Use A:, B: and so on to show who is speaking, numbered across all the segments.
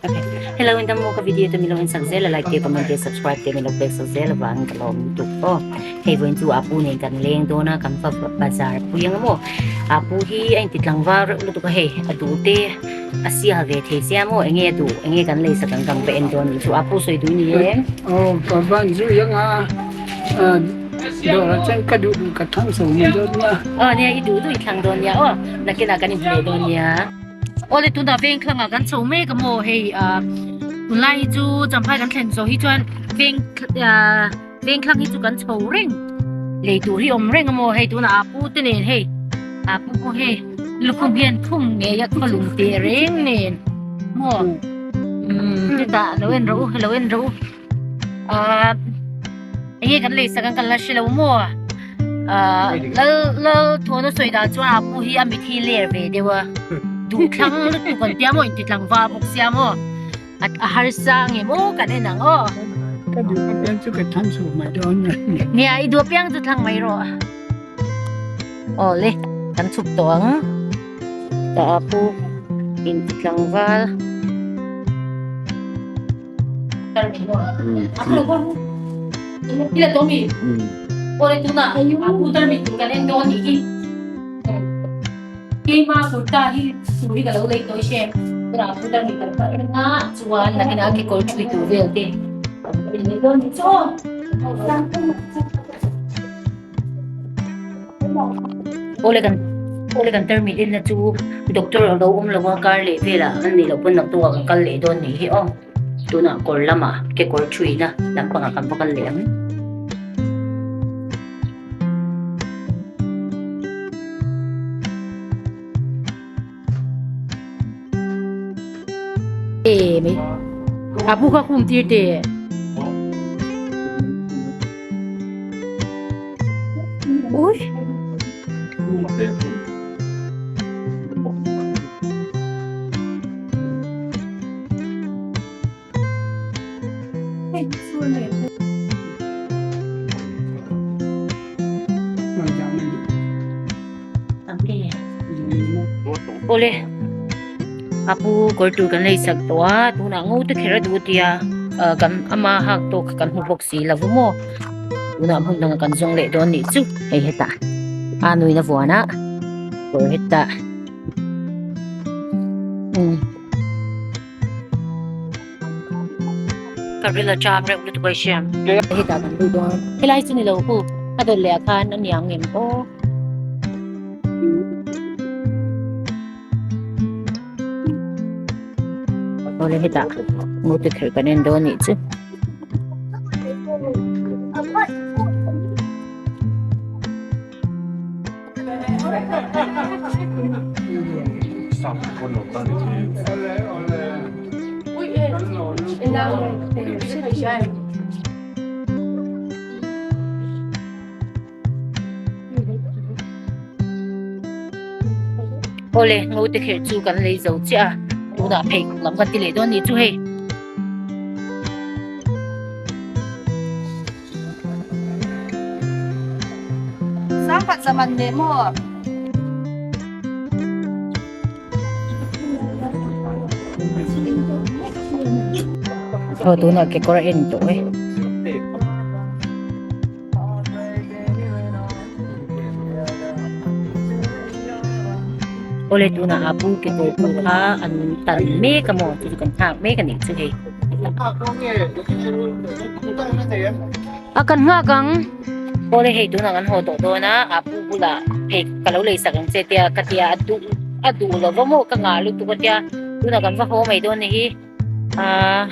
A: Okay. Hello in dam mo ka video te milo in sak zel a like te comment te subscribe te milo pek sak zel avangin ka lawm lutuk aw. Hei vawiin chu Apu nen kan leng dawn a kan va bazar pui ang maw. Apu hi a inti tlangval reuh lutuk a hei a duh te a sial ve thei sia maw enge a duh enge kan lei sak ang kan va en dawn nih chu Apu sawi duh ni em.
B: Aw ka van zui ang a dawrah chuan ka duh duh ka thlang chho mai dawn nia.
A: Aw nia i duh duh i thlang dawn nia aw nakinah kan inhmu leh dawn nia. Awle tunah veng thlangah kan chho mek a maw hei ah tunlai hi chu champhai kan thlen zawh hi chuan veng ah veng thlang hi chu kan chho reng lei tur hi awm reng a maw hei tunah ah pu te nen hei ah pu pawh hei lukhum hian khum ngei a khawlum teh reng nen maw umm chutah lo en rawh u lo en rawh u ah enge kan lei sak ang kan la hre lo maw ah lal lal thawhna sawi dan chuan a pu hi a mit hi ler ve deuh a duh thlang lutuk an tia maw inti tlangval bawk sia maw a harsa nge maw kan en ang aw
B: ka duh apiang chu ka thlang chhuak mai dawn a ni
A: nia i duh apiang chu thlang mai rawh aw le kan chhuk tawh ang ta a pu inti tlangval. Awle kan termit enna chu doctor a lo awm lo a kar leh velah an nih loh pawn naktuk ah kan kal leh dawn nih hi aw. Tunah kawr lamah kekawr thuina lampangah kan va kal leh ang. E mai a bu kha khum tir te. Ui. Awle a pu kawr tur kan lei sak tawh a tunah ngo te kher a duh tia kan ama hak tawk kan hmu bawk si lo maw tunah hmun dangah kan zawng leh dawn nih chu hei hetah a nuin a vuan a kawr hetah. Ka ril a cham reuh lutuk a hriam. Hetah kan lut dawn. Helai chu ni lo hu. A dawt leh ah khan a niang em aw. Awle hetah motor kher kan en dawn nih chu. Awle ngo te kher chu kan lei zo chiah a tunah pheikhawk lam kan ti leh dawn nih chu hei. Aw tunah kekawr a en tawh e. Awle tunah a pu kekawr tur kha an tan mek a maw chu chu kan nghak mek a nih chu hei. A kan nghak ang. Awle hei tunah kan haw tawh dawn a, a pu bulah phei ka lo lei sak ang che tia ka tia a duh a duh lo va maw ka ngah lutuk a tia tunah kan va haw mai dawn ni hi ah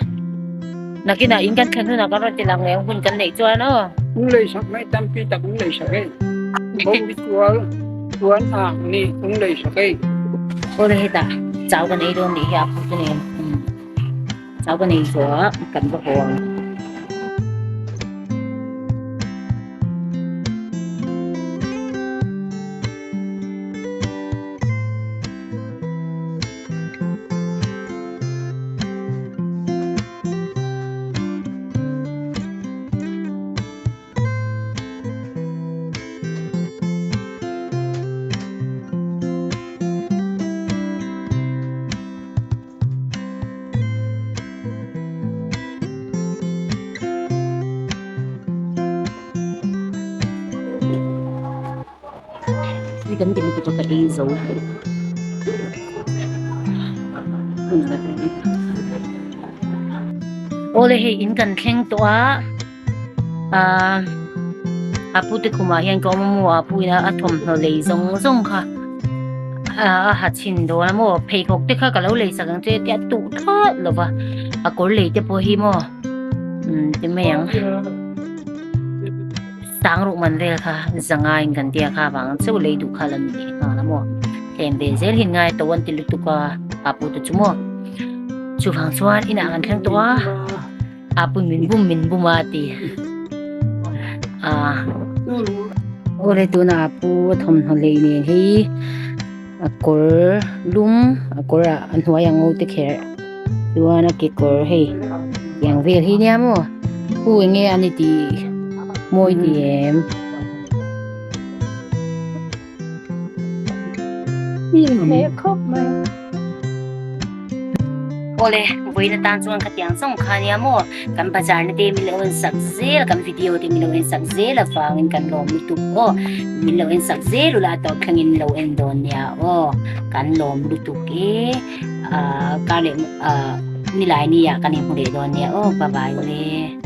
A: nakinah in kan thlen hunah kan rawn ti lang leh ang hun kan neih chuan aw.
B: Ung lei sak mai tampi tak ung lei sak e. Bawng bi tual tuan ang ni ung lei sak e.
A: Awle hetah chau kan ei dawn nih hi a pu te nen. Chau ka nei zawh a kan va haw ang. kan ti lutuk a ka ei zo. Awle hei in kan thleng tawh a ah a pute khumah hian ka awm a maw a pu ina a thawmhnaw lei zawng zawng kha ah a ha chhin dawn a maw pheikhawk te kha ka lo lei sak ang che tia tuh thlawt lo va a kawr lei te pawh hi maw umm ti mai ang. Sang ruh man vel kha zanga in kan tia kha vang cheu lei duh kha la ni leh nghal a maw hlem ve zel hin ngai to an ti lutuk a apu te chu maw chuvang chuan inah kan thleng tawh a apu min bum min bum a ti a awle tunah apu a thawmhnaw lei nen hi a kawr lum a kawr ah a hnuai a ngo te kher chuan a kekawr hei tiang vel hi nia maw pu eng nge a ni tih mawi ti em. Awle vawiin atan chuan khatiang zawng kha nia maw kan bazar na te min lo en sak zel kan video te min lo en sak zel avangin kan lawm lutuk aw min lo en sak zel ula a tawp thlengin lo en dawn nia aw kan lawm lutuk e ah kar leh ah nilai ni ah kan inhmu leh dawn nia aw bye bye awle.